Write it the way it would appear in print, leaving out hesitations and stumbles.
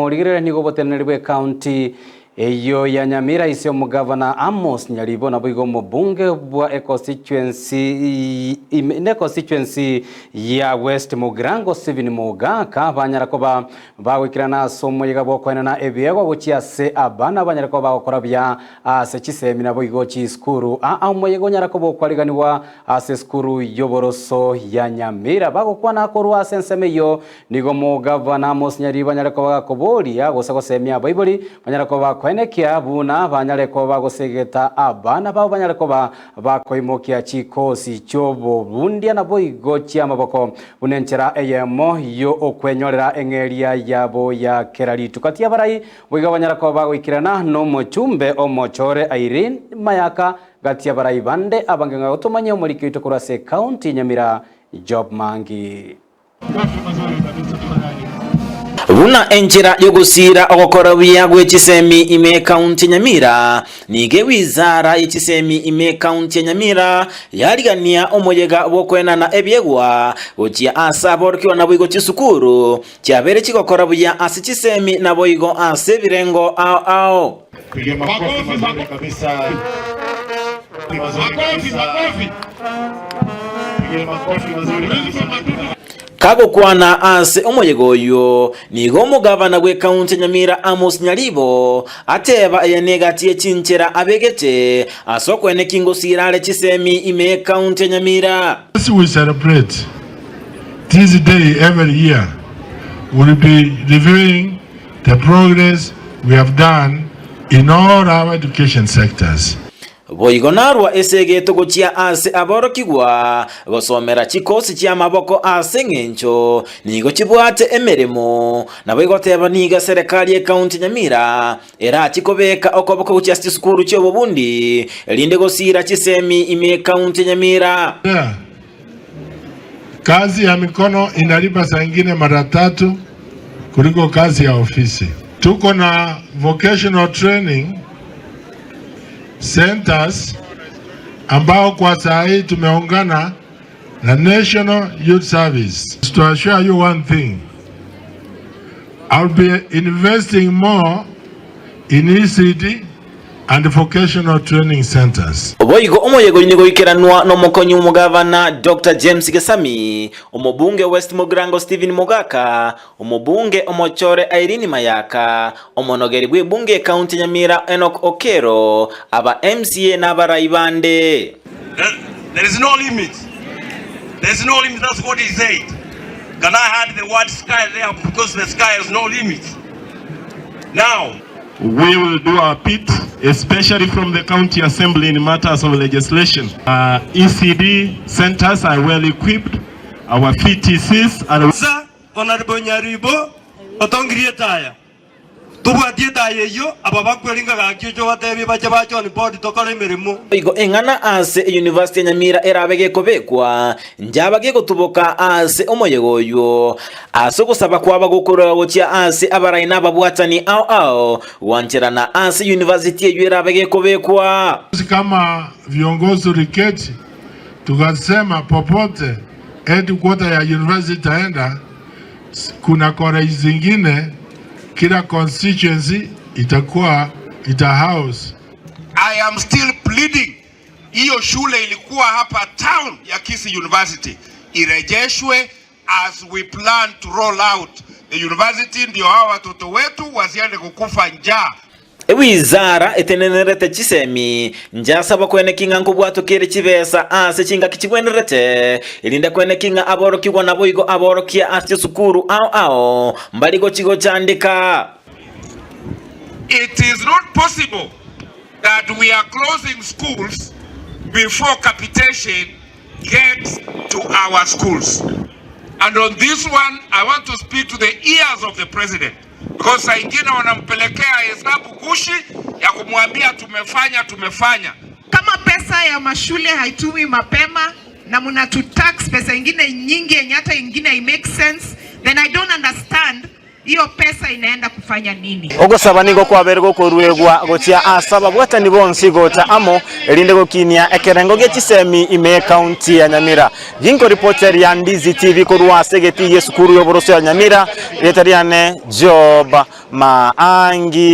Morigereria nigo oboteneneri bw'ecounty eyio ya Nyamira ise omogavana Amos Nyaribo naboigo omobunge bwa econstituency neconstituency ya West Mugirango Stephen Mogaka banyara koba bagoikerana ase omoyega bw'okoenana ebiegwa gochia ase abana banyare koba bagokora buya ase chisemi naboigo chisukuru. Aa omoyega onyara koba okwariganigwa ase esukuru y'oboroso ya Nyamira bagokwana korwa ase ensemo eyio Nigo omogavana Amos Nyaribo anyare koba gakoboria gose gosemia abaibori banyare koba bakoenekia buna banyare koba bagosegeta abana babo banyare koba bakoimokia chikosi chi'obobundia naboigo chi'amaboko buna enchera eyemo y'okwenyorera eng'eria yabo ya kera rituko. Ati abarai boigo banyare koba bagoikerana nomochumbe omochore Irene Mayaka gati abarai bande abange ng'a gotomanye omoriki oito korwa ase ekaunti ya Nyamira Job Mangi. Buna enchera y'ogosiira ogokora buya gwe chisemi ime ekaunti ya Nyamira, nigo ewizara ye chisemi ime ekaunti ya Nyamira yarigania omoyega bw'okoenana ebiegwa gochia ase aborokigwa naboigo chisukuru chiabeire chigokora buya ase chisemi naboigo ase ebirengo ao ao. Kagokwana ase omoyega oyio, nigo omogavana bw'ekaunti ya Nyamira Amos Nyaribo ateba eye negati ye chinchera abegete ase okoenekia ngosiira are chisemi ime y'ekaunti ya Nyamira. As we celebrate this day every year, we'll be reviewing The progress we have done in all our education sectors. Boigo narwa esegeto gochia ase aborokigwa gosomera chikosi chi'amaboko ase engencho nigo chibwate emeremo. Nabo igoteba nigo eserekari y'ekaunti ya Nyamira erachi kobeka okoboko gochia ase chisukuru chi'obobundi erinde gosiira chisemi ime y'ekaunti ya Nyamira. Yeah. Kazi ya mikono inalipa saa ingine mara tatu kuliko kazi ya ofisi. Tuko na vocational training centers ambao kwa saa hii tumeungana na National Youth Service. To assure you one thing, I'll be investing more in ECD and vocational training centers. Boigo omoyega oyio nigo oikeranwa nomokonyi omogavana Doctor James Gesami, omobunge West Mugirango Stephen Mogaka, omobunge omochore Irene Mayaka, omonogeri bw'ebunge y'ekaunti ya Nyamira Enock Okero, aba MCA na abarai bande. There is no limit. There is no limit, that's what he said. Can I add the word sky there because the sky has no limit. Now, We will do our bit, especially from the county assembly in matters of legislation. Uh, ECD centers are well equipped. Our VTCs are... Sir, Honorable Nyaribo, otongirie etaya. Tobwatie etaya eyio, aba bakweringa gaki oche obatebie bache bache on board tokore emeremo. Boigo eng'ana ase eyunivasiti ya Nyamira erabe gekobekwa, Njaba gegotuboka ase omoyega oyio, ase ogosaba kwaba gokorwa gochia ase abarai na ababwatani ao ao, gwancherana ase university eyio erabe gekobekwa. Sisi kama viongozi tuliketi tukasema popote headquarter ya university itaenda, kuna college zingine kila constituency itakuwa ita house. I am still pleading Hiyo shule ilikuwa hapa town ya Kisii University irejeshwe as we plan to roll out the university, ndio hawa watoto wetu wasiende kukufa njaa. Ewizara etenenerete chisemi nchasaba kweneki ng'a nkobwatokere chibesa ase chingaki chigwenerete, erinde kweneki ng'a aborokigwa naboigo aborokia ase chisukuru ao ao mbari gochi gochandeka. It is not possible that we are closing schools before capitation gets to our schools. And on this one, I want to speak to the ears of the president because saa ingine wanampelekea hesabu gushi ya kumwambia tumefanya tumefanya. Kama pesa ya mashule haitumi mapema na mnatutax pesa ingine nyingi yenye hata ingine hai make sense, then I don't understand hiyo pesa inaenda kufanya. Tutafanya nini? Ogosaba nigo kwabeire gokoruegwa gochia ase ababwatani bonsi gocha amo, erinde gokinia ekerengo gie chisemi ime y'Ekaunti ya Nyamira. Ginkoripoteria Ndizi TV korwa ase egetii gi'esukuru y'oboroso ya Nyamira, erieta riane Job Maangi.